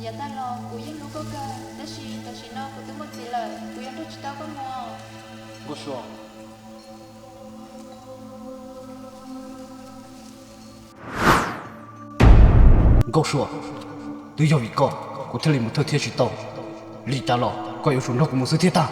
Yav tag los kuv yeej hlub koj kawg, tab sis tam sim no kuv twb muaj txiv lawm, kuv yuav nrog tsis tau koj mus. Nkauj Sua, Nkauj Sua, twb yog vim koj kuv thiaj li mus thawj thiab tsis tau. Li cas los koj yuav tsum nrog kuv mus xwb thiaj tag.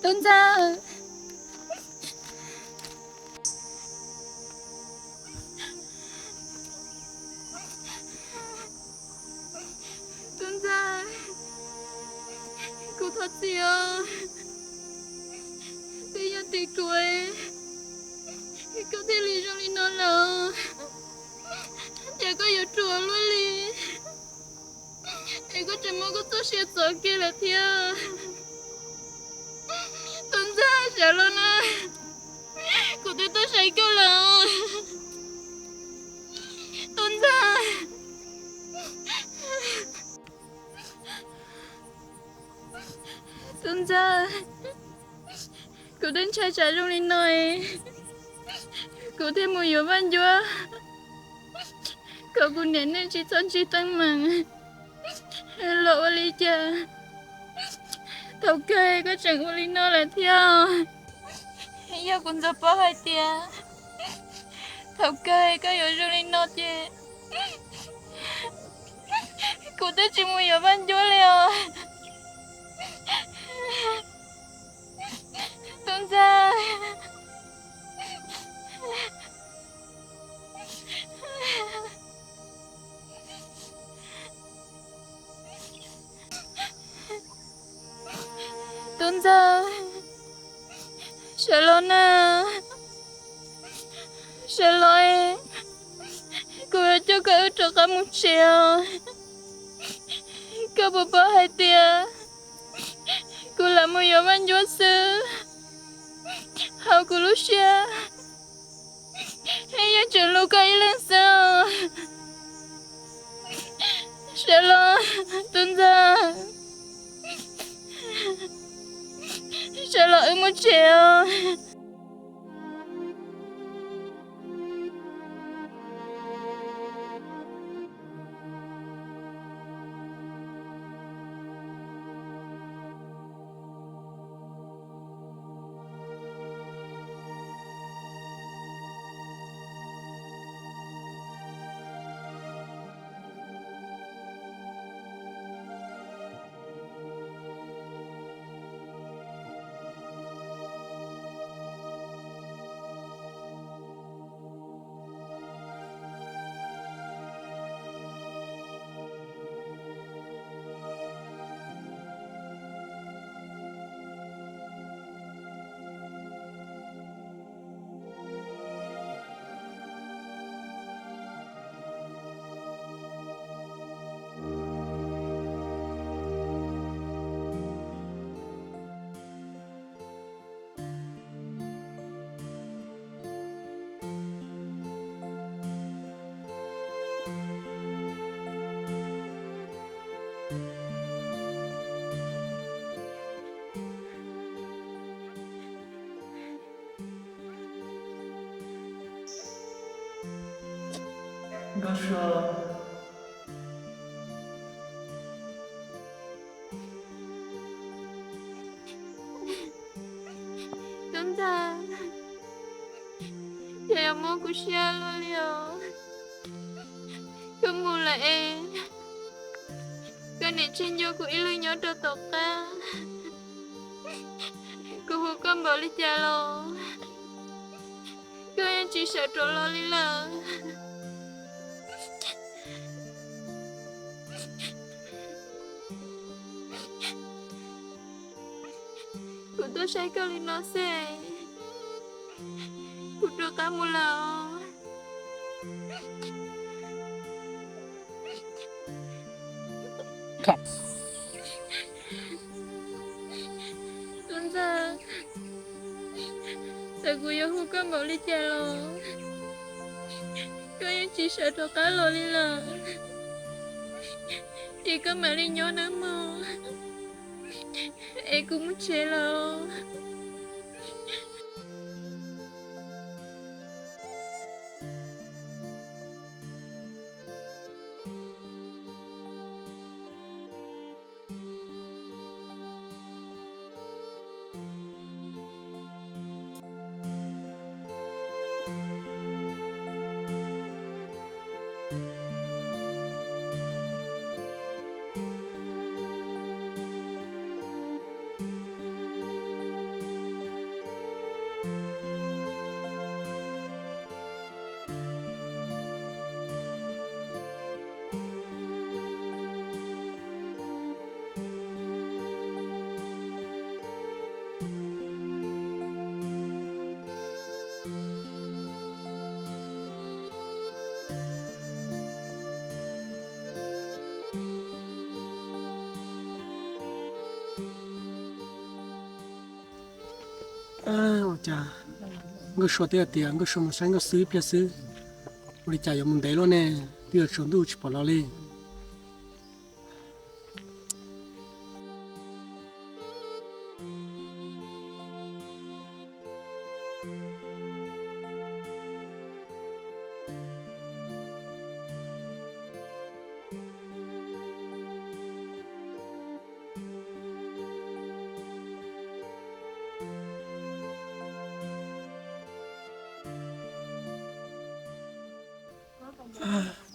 Tub Ntxawg, Tub Ntxawg, kuv thov txim os. Twb yog tim kuv, koj thiaj li zoo li no lawm. Ces koj yuav ruam luaj li, es koj tseem muab koj txoj sia txov kiag lawm thiab. Tub Ntxawg, sawv los na, kuv twb tuaj saib koj lawm. Tub Ntxawg, Tub Ntxawg, kuv twb ntshai tsam zoo li no, kuv thiaj mus yuav Vaj Ncuab kom kuv niam nej tsis txhob ntsib teeb meem. Los ua li cas thaum kawg koj tseem ua li no lawm thiab? Yog kuv ntxov paub hais tias thaum kawg koj yuav zoo li no ces kuv twb tsis mus yuav Vaj Ncuab li os. Tub Ntxawg, Tub Ntxawg, sawv los na, sawv los, kuv yuav coj koj wb rov qab mus tsev os. Koj puas paub hais tias kuv lam mus yuav Vaj Ncuab xwb, hauv kuv lub siab yeej tseem hlub koj ib leeg xwb. Sawv los, Tub Ntxawg, sawv los wb mus tsev os. Nkauj Sua, Tub Ntxawg, cas yuav mob kuv siab luaj li os. Koj mus lawm es koj niam tseg ncua kuv ib leeg nyob rau tom qab. Kuv hu koj npaum li cas los tsis sawv rov los li lawm. Kuv tuaj saib koj li no xwb, kuv rov qab mus lawm. Tub ntxawg, txawm kuv yuav hu koj npaum li cas los koj yeej tsis sawv rov qab los li lawm. Es koj mam li nyob nawb mog, es kuv mus tsev lawm. Ua cas Nkauj Sua twb hais tias Nkauj Sua mus saib Nkauj Xwb ib pliag xwb, ua li cas yuav mus ntev luaj ne, twb yuav tsaus ntuj tsis pom los li.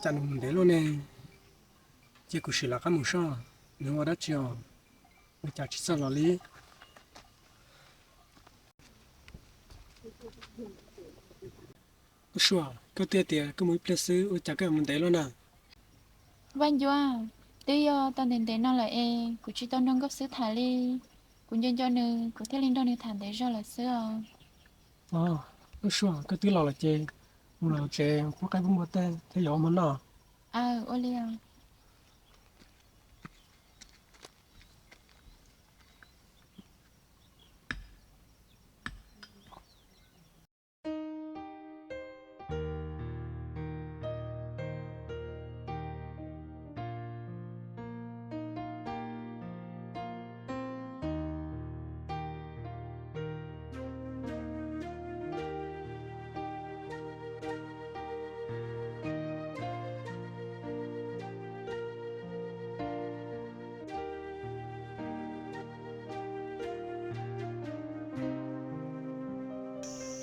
Cas nws mus ntev luaj ne, ces kuv sim lawv qab mus soj, nws ua dab tsi os, ua cas tsis txawj los li. Nkauj Sua, koj twb tias koj mus ib pliag xwb, ua cas koj mus ntev luaj na? Vaj Ncuab, twb yog tau ntev ntev no lawm es kuv tsis tau nrog Nkauj Xwb tham li. Kuv nco nco nws, kuv thiaj li nrog nws tham ntev zog lawm xwb os. Nkauj Sua, koj twb los lawm ces mus los tsev pub qaib pub npua tej thiab yuav ua mov noj. Aw, ua li os.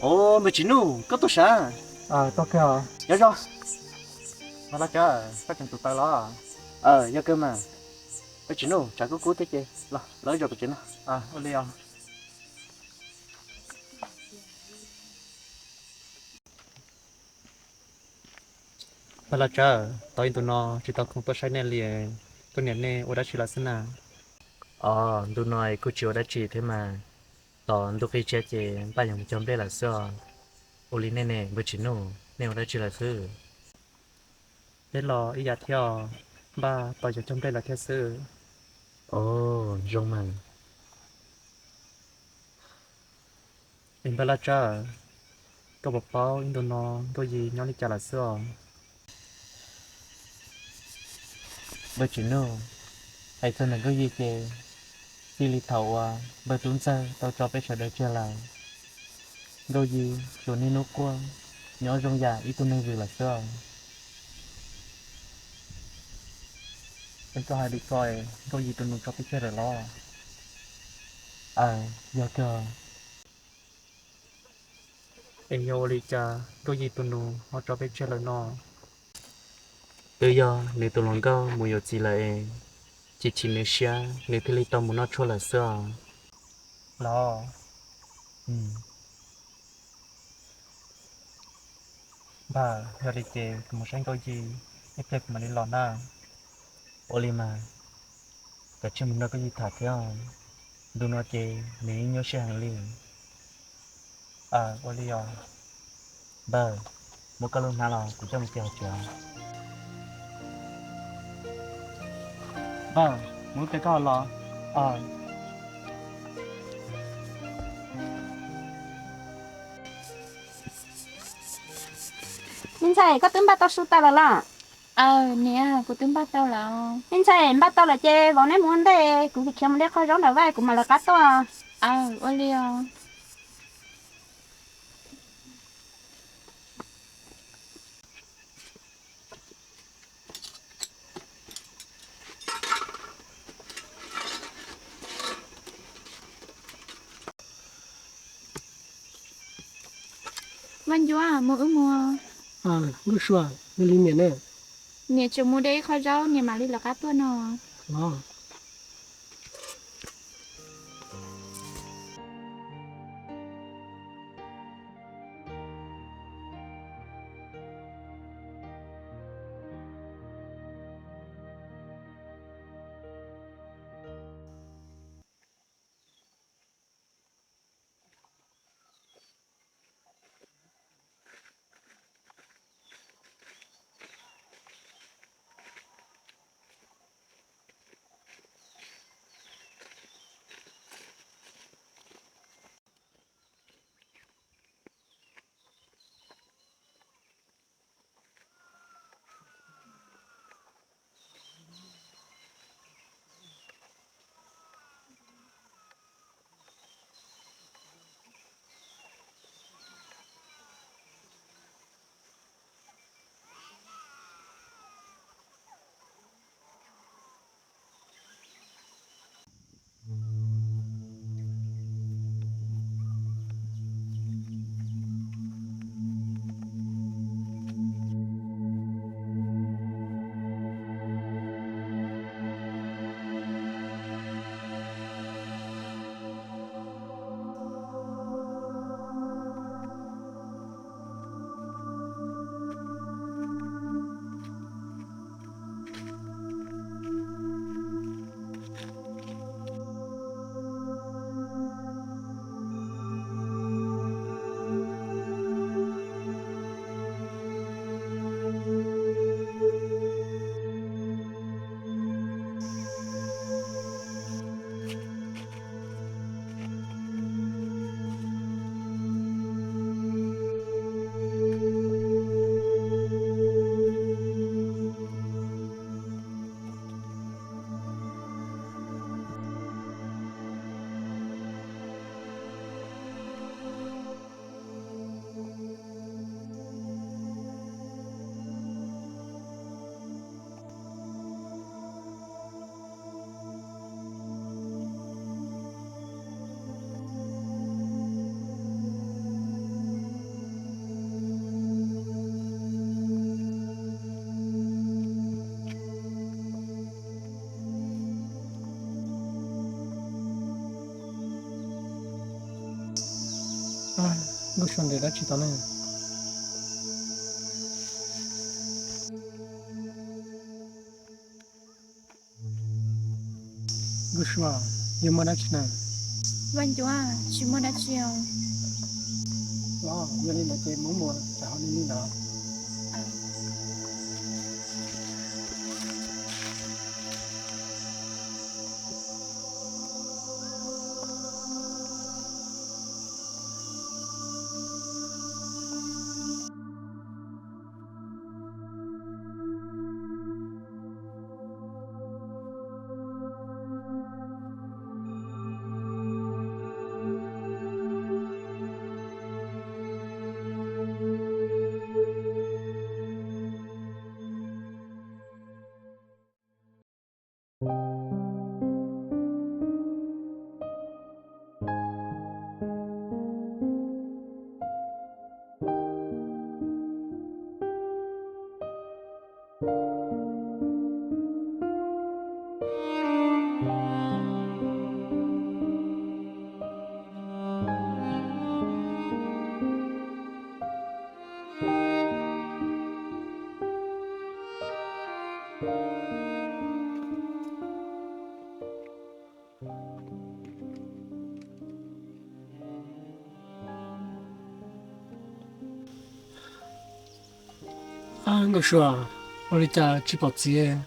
Os, npawg Tsim Nuj, koj tuaj sav? Nyob zoo. Los, koj tseem tus taw los? Yog kawg mas. Npawg Tsim Nuj, tshav kub kub thiab ces los lawv zaum pem tsev no. Npawg Laj Tsawb, tau ib ntu no tsis tau khoom tuaj saib nej li, tuaj niam nej ua dab tsi lawm xwb na? Os, ntu no kuj tsis ua dab tsi thiab mas, tos ntuj qi tshiab ces npaj yuav mus cog nplej lawm xwb os. Ua li nej ne, npawg Tsim Nuj, nej ua dab tsi lawm xwb? Peb los ib yam thiab os, npaj tos yuav cog nplej lawm thiab xwb. Os, zoo mas. Es npawg Laj Tsawb, koj puas paub ib ntu no Nkauj Yis nyob li cas lawm xwb os? Npawg Tsim Nuj, hais txog ntawm Nkauj Yis ces, txij li thaum uas npawg Tub Ntxawg tau tso peb sawv daws tseg lawm, Nkauj Yis tsuas niaj hnub quaj nyob zoo yam ib tug neeg vwm lawm xwb os. Es koj hais li ko, Nkauj Yis tus nus tso peb tseg lawm los? Aw, yog kawg. Es yog ua li cas Nkauj Yis tus nus ho tso peb tseg lawm no? Twb yog nws tus hluas nkauj mus yuav txiv lawm es, chim chim nws siab nws thiaj li tau mus noj tshuaj lawm xwb os. Los, Npawg, yog li ces kuv mus saib Nkauj Yig, ib pliag kuv mam li los na. Ua li mas, kav tsij mus nrog Nkauj Yig tham thiab. Ntu no ces nws yeej nyuaj siab heev li. Ua li os. Npawg, muab koj lub hnab los kuv coj mus cia hauv tsev. Npawg, muab koj los. Me ntxhais, koj twb npaj tau su tas lawm los? Aw, niam, kuv twb npaj tau lawm. Me ntxhais, npaj tau lawm ces vauv, neb mus ua ntej, kuv khiav mus de qho zaub nram vaj kuv mam lawv qab tuaj. Aw, ua li os. Vaj Ncuab, mus wb mus. Nkauj Sua, yog li niam ne? Niam tseem mus de ib qho zaub, niam mam li lawv qab tuaj no. Nkauj Sua ntes dab tsi tau ne? Nkauj Sua, yog muaj dab tsi na? Vaj Ncuab, tsis muaj dab tsi os. Los yog li ntawd ces muab mus tsam ho li ntawd. Nkauj Sua, ua li cas tsis pom txiv?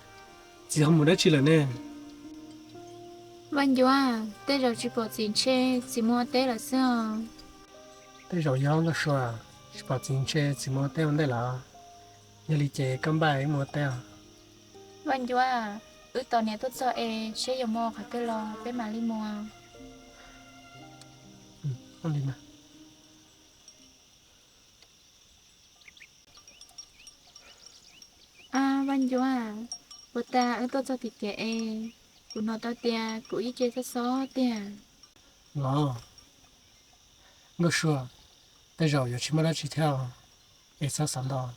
Txiv ho mus dab tsi lawm ne? Vaj Ncuav, tej zaum tsis pom txiv ntshe txiv mus ua teb lawm xwb os. Tej zaum yog Nkauj Sua, tsis pom txiv ntshe txiv mus ua teb ua ntej lawm. Yog li ces koj npaj wb mus ua teb os. Vaj Ncuav, wb tos niam tuaj txog es seb yuav mus qhov twg los peb mam li mus. Vaj Ncuav, puas tas wb tuaj txog tim kev es kuv hnov tau tias kuv ib ce xob xob tiag. Los, Nkauj Sua, tej zaum yuav tsis muaj dab tsi thiab, es txhob xav ntau.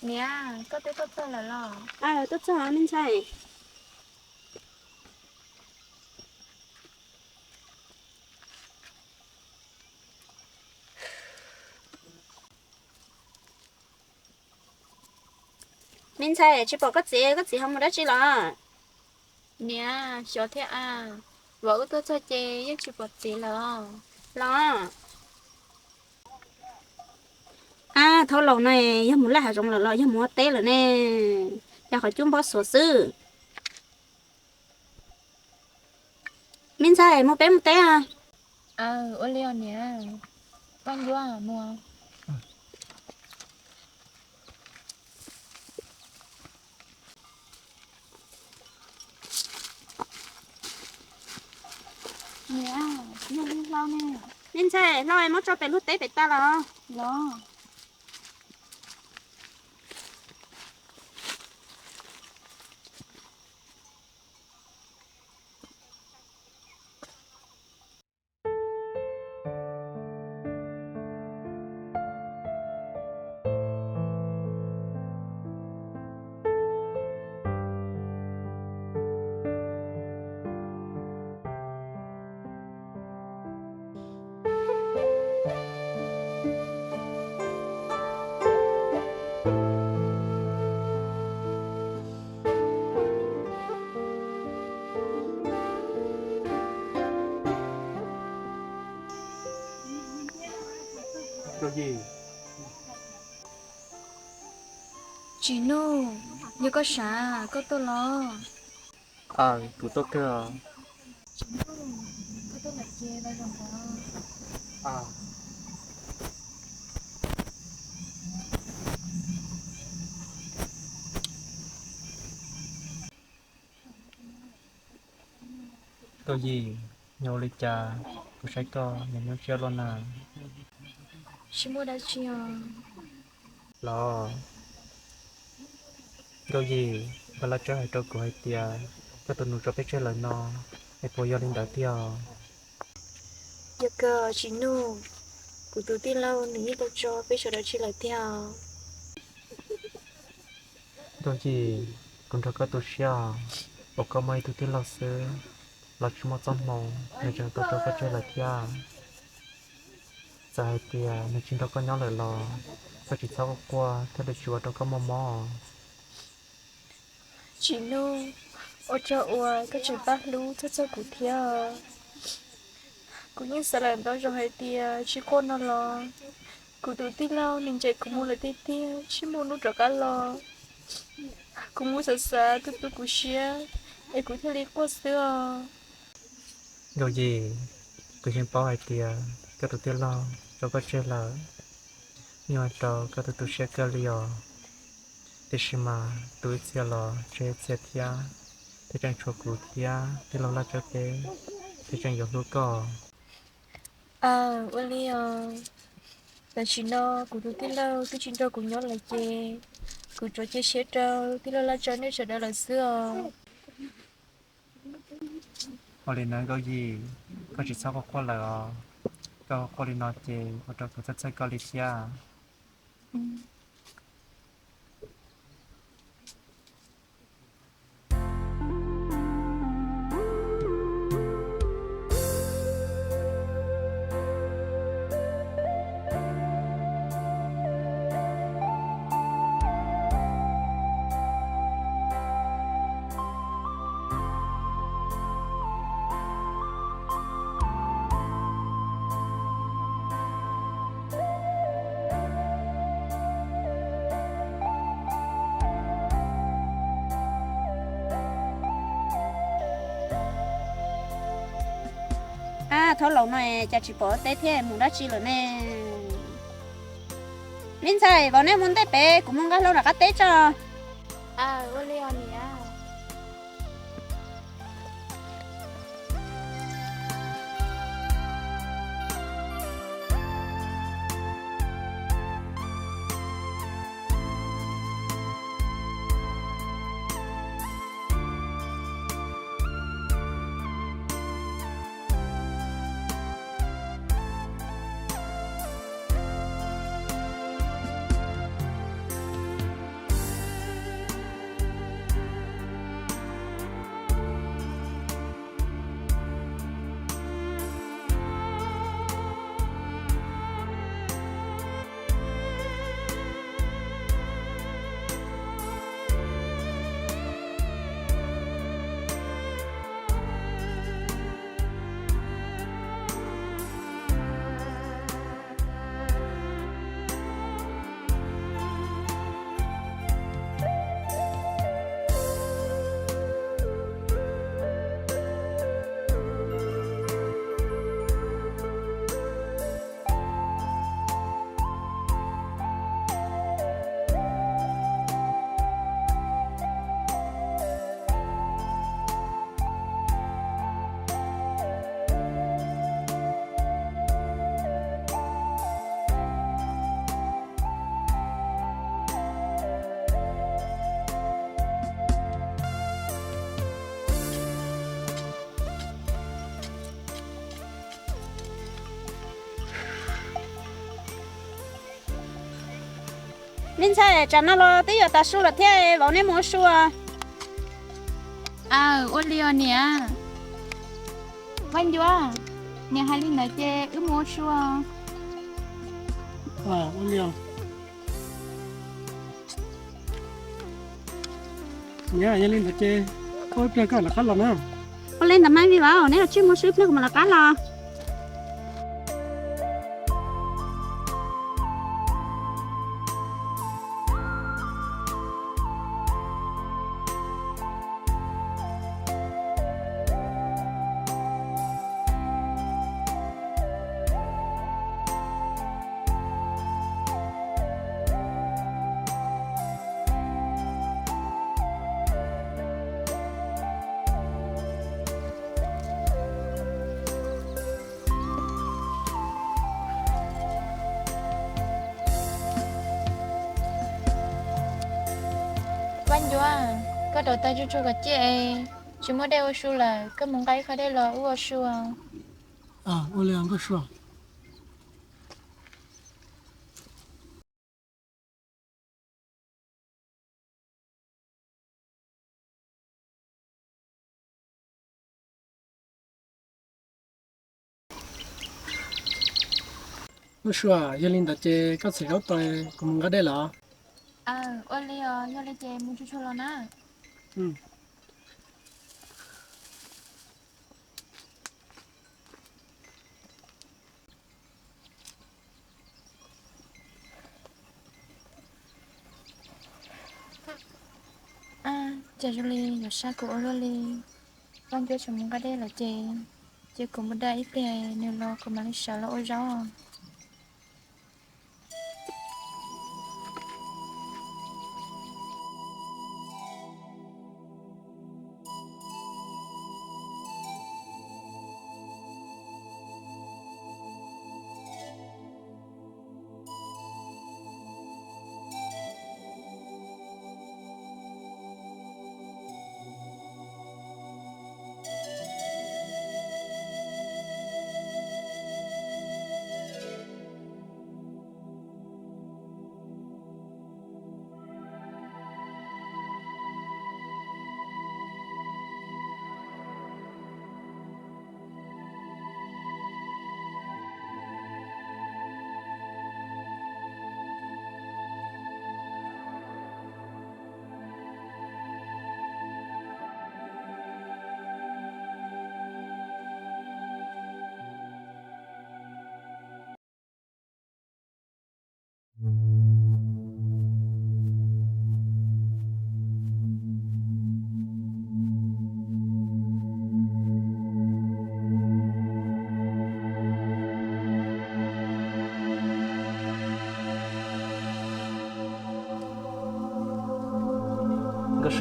Niam, koj twb tuaj txog lawm los? Tuaj txog me ntxhais. Me ntxhais, tsis pom koj txiv, koj txiv ho mus dab tsi los? Niam, xyov thiab a, vauv wb tuaj txog ces yeej tsis pom txiv lawm. Los, ab, thaub laus no yog mus laj hav zoov lawm los yog mus ua teb lawm ne? Cas qhov cub npob xuav xwb. Me ntxhais, mus peb mus teb os. Ua li os niam. Vaj Ncuav, mus. Niam, yog li hlau ne? Me ntxhais, hlau muab tso pem lub teb pem tas los? Los. Tsis Nuj, yog koj sav koj tuaj los? Kuv tuaj kawg os. Nkauj Yim, yog ua li cas kuv saib koj nyob nyob siab luaj na? Tsis muaj dab tsi os. Los, Nkauj Yim, Nkauj Laj Tsawb hais rau kuv hais tias koj tus nus tso peb tseg lawm no, es puas yog li ntawd tiag? Yog kawg Tsis Nuj, kuv tus tij laug nws yeej tau tso peb sawv daws tseg lawm tiag. Nkauj Yim, kuv nrog koj tu siab os, uas koj muaj ib tug tij laug xwb los tsis muaj txoj hmoo, nws tseem tau tso koj tseg lawm thiab. Txawm hais tias nws tsis nrog koj nyob lawm los koj tsis txhob quaj quaj thiaj li tsis ua rau koj mob mob. Tsis Nuj, ua tsaug uas koj tseem pab hlub txhawj txhawj kuv thiab. Kuv yeej xav lawm ntau zaus hais tias tsis quaj no los kuv tus tij laug nws ncaim kuv mus lawm tiag tiag, tsis muaj hnub rov qab los. Kuv mus xav xav tu tu kuv siab es kuv thiaj li quaj xwb os. Nkauj Yim, kuv yeej paub hais tias koj tus tij laug tso koj tseg lawm, yeej ua rau koj tu tu siab kawg li os. Tiam sis mas tu ib txhia los tseg ib txhia thiab, thiaj tseem tshuav kuv thiab tij laug Laj Tsawb peb thiaj tseem yuav hlub koj. Aw, ua li os. Tam sim no kuv tus tij laug twb tsis nrog kuv nyob lawm ces kuv tsuas cia siab rau tij laug Laj Tsawb nej sawv daws lawm xwb os. Ua li na Nkauj Yim, koj tsis txhob quaj quaj lawm os. Koj quaj li no ces ua rau kuv txhawj txhawj koj li thiab. Thaum laus no cas tsis pom teb thiab mus dab tsi lawm ne? Me ntxhais, vauv, nej mus ntej pem, kuv mus nqa hlau nram qab teb tso. Me ntxhais, tsam no los twb yuav tav su lawm thiab, vauv, nej mus ua su. Aw, ua li os niam. Vaj Ncuab, niam hais li ntawd ces wb mus ua su. Niam, yog li ntawd ces koj ib pliag koj lawv qab los na. Ua li ntawd mas vim vauv, neb los tsij mus su ib pliag kuv mam lawv qab los. Vaj Ncuab, koj rauv taws tsuag tsuag kom ciaj es tsis muaj dej ua su lawm, koj mus nqa ib khob dej los wb ua su. Ua li Nkauj Sua. Nkauj Sua, yog li ntawd ces koj txiav zaub tau, kuv mus nqa dej los. Ua li os, yog li ces mus tsuag tsuag los na. Cas zoo li yuav sab kuv ua luaj li. Vaj Ncuab tseem mus nqa dej lawm ces, ces kuv mus da ib pliag nws los kuv mam li sawv los ua zaub.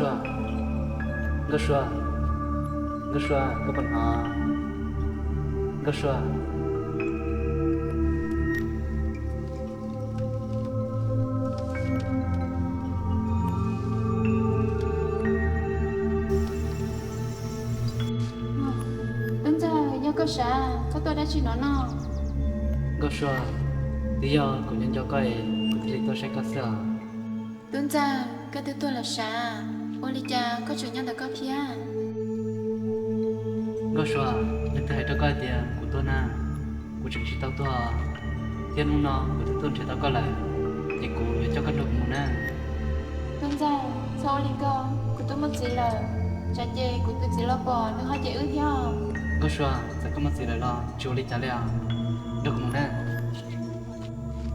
Sua, Nkauj Sua, Nkauj Sua, koj puas hnov? Nkauj Sua. Tub Ntxawg, yog koj sav, koj tuaj dab tsi no no? Nkauj Sua, twb yog kuv nco nco koj es kuv thiaj li tuaj saib koj xwb os. Tub Ntxawg, koj twb tuaj los sav, ua li cas koj tseem nyob ntawm koj thiab? Nkauj Sua, leej twg hais rau koj hais tias kuv tuaj na? Kuv tseem tsis tau tuag, thiab hnub no kuv twb tuaj nrhiav tau koj lawm, ces kuv yuav coj koj nrog kuv mus na. Tub Ntxawg, txhob ua li ko, kuv twb muaj txiv lawm, tsam ces kuv tus txiv los pom nws ho cem wb thiab. Nkauj Sua, txawm koj muaj txiv lawm los tsis ua li cas li os, nrog kuv mus na.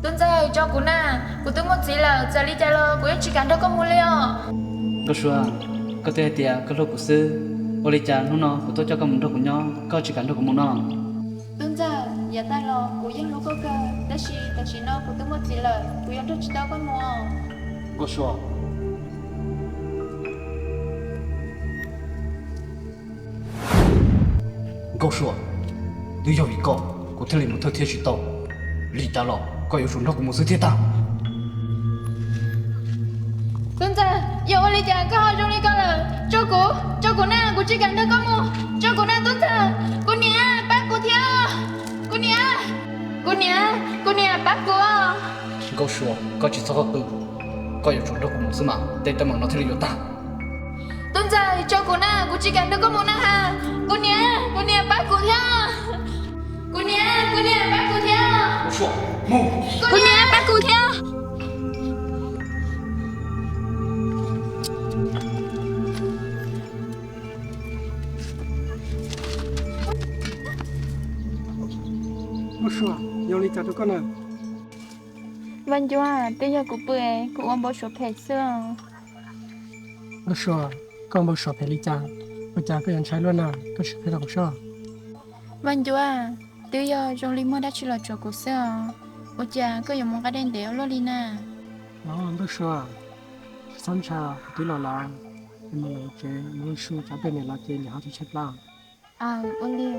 Tub Ntxawg, tso kuv na, kuv twb muaj txiv lawm, txawm li cas los kuv yeej tsis kam nrog koj mus li os. Nkauj Sua, koj twb hais tias koj hlub kuv xwb, ua li cas hnub no kuv tuaj coj koj mus nrog kuv nyob koj tsis kam nrog kuv mus no? Tub Ntxawg, yav tag los kuv yeej hlub koj kawg, tab sis tam sim no kuv twb muaj txiv lawm, kuv yuav nrog tsis tau koj mus. Nkauj Sua, Nkauj Sua, twb yog vim koj kuv thiaj li mus thawj thiab tsis tau, li cas los koj yuav tsum nrog kuv mus xwb thiaj tag. Tub Ntxawg, yog ua li cas koj ho zoo li ko lawm? Tso kuv, tso kuv na, kuv tsis kam nrog koj mus, tso kuv na Tub Ntxawg. Kuv niam, pab kuv thiab. Kuv niam, kuv niam, kuv niam, pab kuv. Nkauj Sua, koj tsis txhob qw, koj yuav tsum nrog kuv mus xwb mas tej teeb meem no thiaj li yuav tag. Tub Ntxawg, tso kuv na, kuv tsis kam nrog koj mus na has. Kuv niam, kuv niam, pab kuv thiab. Kuv niam, kuv niam, pab kuv thiab. Kuv niam, pab kuv thiab. Nkauj Sua, yog li cas rau koj na? Vaj Ncuab, twb yog kuv pw, kuv ua npau suav phem xwb. Nkauj Sua, koj npau suav phem li cas? Ua cas koj yuav ntshai luaj na? Koj sim qhia rau kuv saib. Vaj Ncuab, twb yog zoo li muaj dab tsi los tsuav kuv xwb os. Ua cas koj yuav mus nqa dej ntev ua luaj li na? Nkauj Sua, tsis txhob ntshai, kuv twb los lawm, es mus lawm tsev, mus su tsav pem niam los ces niam ho tsis tshaib plab. Aw, ua li.